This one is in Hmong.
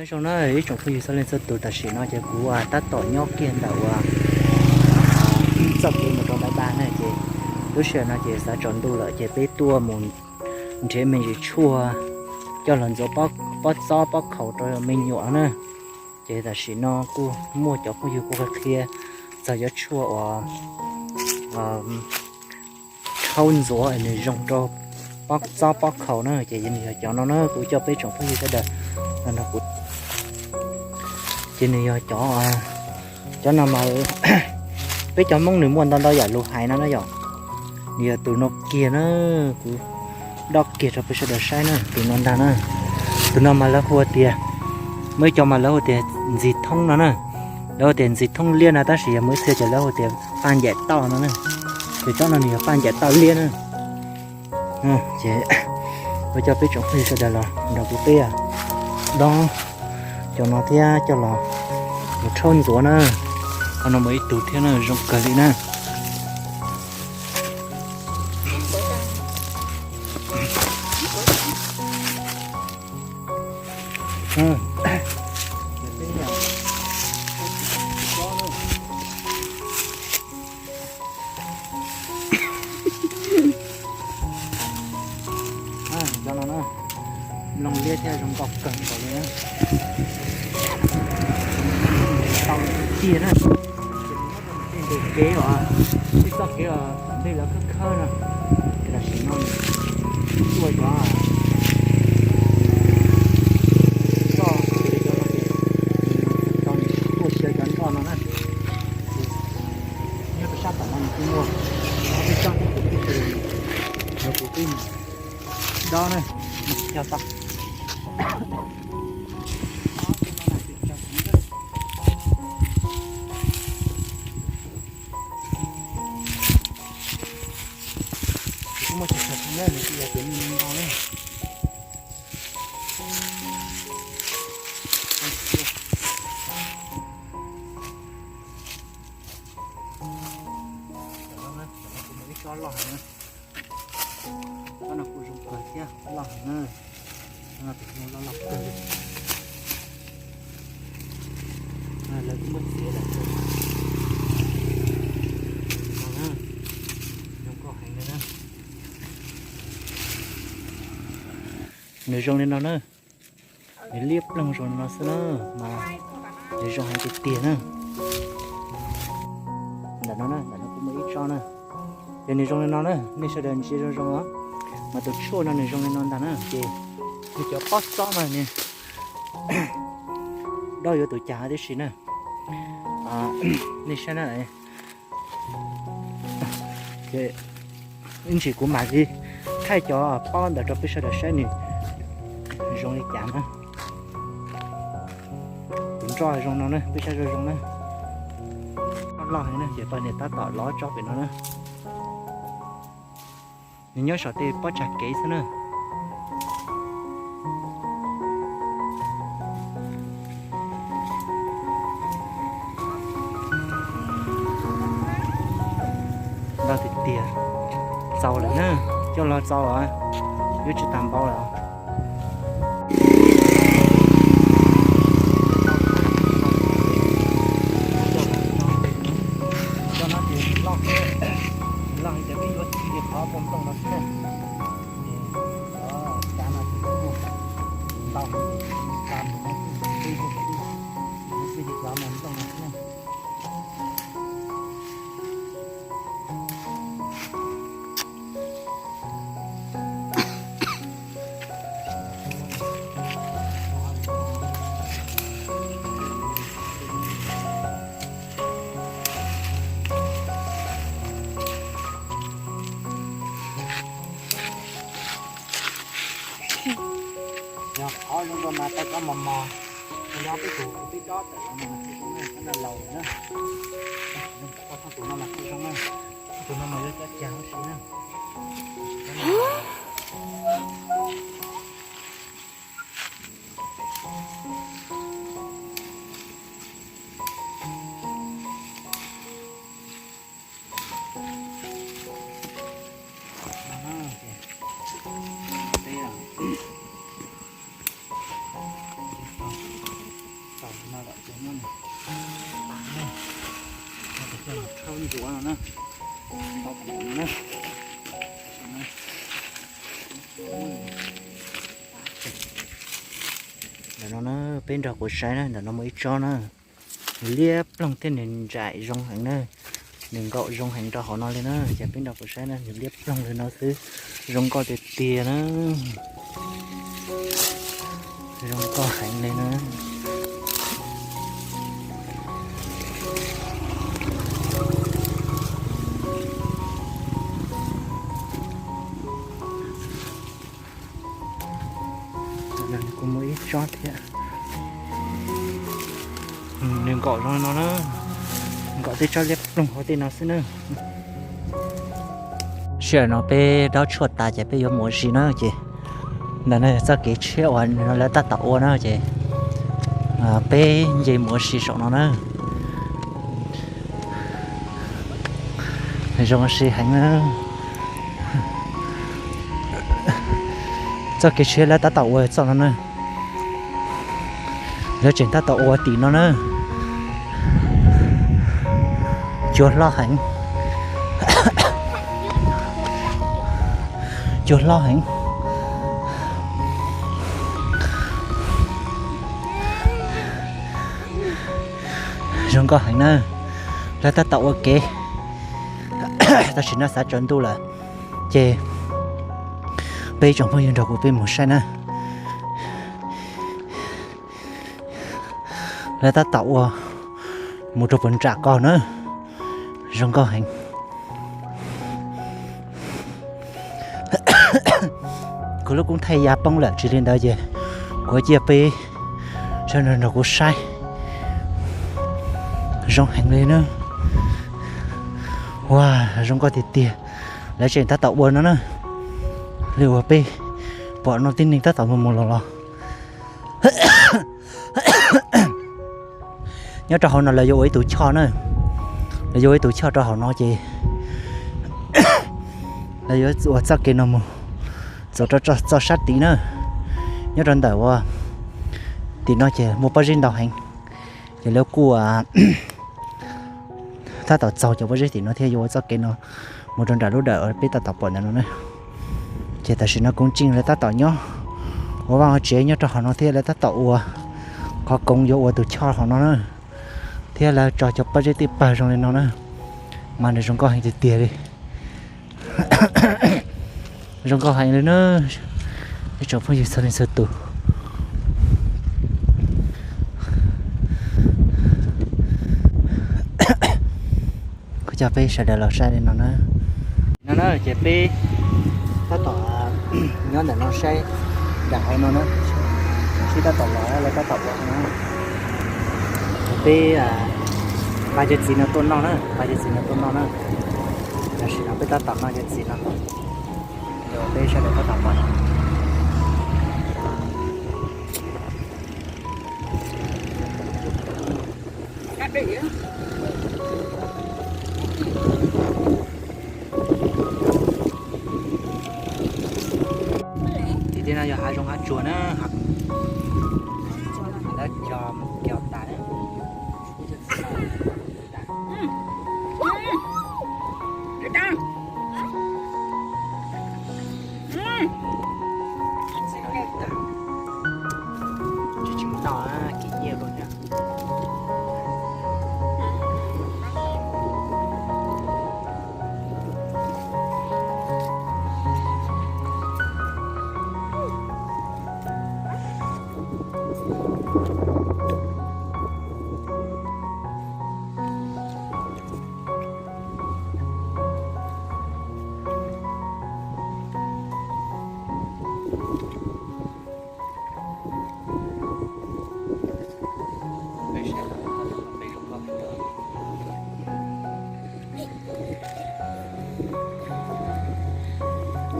Nyob zoo na ib tsoom phooj ywg txhua leej txhua tus, tam sim no ces kuv tab tom nyob kiag ntawm uas txoj kev mus rau Npab Npab na ces lub sij hawm no ces xav tsaus ntuj lawm ces peb tuaj mus nrhiav me ntsis tshuaj coj los ntxuav pob txob pob khaus rau me nyuam na. Ces tam sim no kuj muaj cov phooj ywg kuj qhia txog cov tshuaj uas rhaub ntxuav nws zoo rau pob txob pob khaus na, ces nws yog cov no na, kuv coj peb tsoom phooj ywg sawv daws no, ces nws yog cov, cov no mas peb cov Hmoob nws muaj ntau ntau yam lus hais no na yom. Nws yog tus no kiag na, kuv dob kiag rau peb sawv daws saib na, tus no ntag na. Tus no mas lawv hu tias, muaj ib co mas lawv hu tias ntxis thoob no na, lawv hu tias ntxis thoob liab no, tab sis yog muaj ib txhia ces lawv hu tias paj ncaim tauj no na. Ces tsob no nws yog paj ncaim tauj liab na. Ces kuv coj peb tsoom phooj ywg sawv daws los nrog kuv peb dob cov no thiab coj los mus rhaub ntxuav na. Qhov no muaj ib tug thiab na, zoo kawg li na. Cov no na, mloog liab thiab zoo nkauj kawg nkaus li na. Tau tiag na. Ces nws nyob rau tej ntug kev uas, tej txoj kev uas ntej lawv khawb khawb no, ces tam sim no tuaj cov, cov no ces tau tuaj xyaw cov nroj no na. Nyob rau sab tom no nws kuj muaj ob peb tsob thiab, kuv twb tsis, kuv twb dob na, cog tau. Kuv muaj tsis tshua heev na, nws kuj yog tias me me ntau na. Ib tsob loj heev na. Tsob no kuj zoo kawg thiab loj heev na. Tsob no tus zoo loj loj kawg li. Lawv kuj muab txiav lawm. Zoo nkauj heev li na. Nws zoo li no na. Nws liab ploog zoo li no xwb na, mas nws zoo heev tiag tiag na. Ntawm no na, ntawm no kuj muaj ib tsob na. Ces nws zoo li no na, nej sawv daws ntsia zoo zoo os. Mas tus tshuaj no nws zoo li no ntag na, ces nws cov pob txob mas nws dob yuav tus cas tib si na. Nej saib na. Ces ib ntsis kuv mam li thaij cov pob ntawd rau peb sawv daws saib nws zoo li cas na. Tus nroj zoo no na, peb saib zoo zoo na. Pob loj heev na, ces poj niam tab tom lov tsob pem no na. Nws nyob saum tej pob tsag kev xwb na. Ntau tiag tiag. Txaus lawm na, coj los txaus os, yuav tsis tag npaum lawm. Cov no ces loj, loj ces peb yuav txij li qhov poob tooj no xwb na. Ces cov cab no ces kuj ntau, tsis tag mus no, txij li cov mus tooj no xwb na. Yog qhov zoo rau mas tau cov mos mos, yog peb tus peb dob tawm los no mas thiaj zoo na, cov no laus lawm na. Tau thooj tus no mas thiaj zoo na, thooj tus no mas yuav cov cag huv si na. Rhawv ntsuav no na. Ntawm no na, peb nrog kuv saib na, ntawm no muaj ib tsob na, nws liab ploog thiab nws ntsaim zoo heev na, nws nkaum zoo heev rau hauv no li na. Ces peb nrog kuv saib na, nws liab ploog li no xwb, zoo nkauj tiag tiag na, zoo nkauj heev li na. Kuv muaj ib tsob thiab, nws nkaum zoo no na, nkaum tej tsob liab ploog hauv tej no xwb na. Sij hawm no peb dob tshuaj tas ces peb yuav mus ua si na ces, ntawm no yog txoj kev tshiab uas lawv tab tom ua na ces, peb nce mus ua si saum no na. Zoo ua si heev na. Txoj kev tshiab lawv tab tom ua txoj no na. Lawv tseem tab tom ua tim no na. Cua hlob heev. Cua hlob heev. Zoo nkauj heev na. Lawv tab tom ua kev. Tam sim no xav tsaus ntuj lawm, ces peb ib tsoom phooj ywg nrog kuv peb mus saib na. Lawv tab tom ua mus rau puag nram ko na. Zoo nkauj heev. Kuv lub koob thaij ya poob lawm, tsis li ntawd ces kuv cia peb sawv daws nrog kuv saib. Zoo heev li na. Ua, zoo nkauj tiag tiag. Lawv tseem tab tom ua no na. Li uas peb pom no tib neeg tab tom mus mus los los. Nyob rau hauv no lawv yuav ua ib tug choj na. Lawv yuav ua ib tug choj rau hauv no ces lawv yuav ua txoj kev no mus txog rau txoj sab tid na. Nyob rau ntawm ua tim no ces muaj pob zeb ntau heev, ces lawv kuj tab tom txaug cov pob zeb tim no thiab yuav ua txoj kev no mus rau nram lub dawm uas peb tab tom pom ntawm no na. Ces tam sim no kuv ntseej lawv tab tom nyob ua vaj ua tsev nyob rau hauv no thiab lawv tab tom ua qhov koov yuav ua tus choj hauv no na, thiab lawv tso cov pob zeb twb pawg zoo li no na, mas nws zoo nkauj heev tiag tiag li. Zoo nkauj heev li na, ib tsoom phooj ywg txhua leej txhua tus. Kuv coj peb sawv daws los saib li no na. No na ces peb tab tom nyob ntawm no saib nram hauv no na, sib tab tom los lawv tab tom ua no na. Peb nqa cov txiv no tuaj noj na, nqa cov txiv no tuaj noj na. Tam sim no peb tab tom noj cov txiv no, peb sawv daws tab tom pom. Tim tej no yog hav zoov hav tsuag na, hav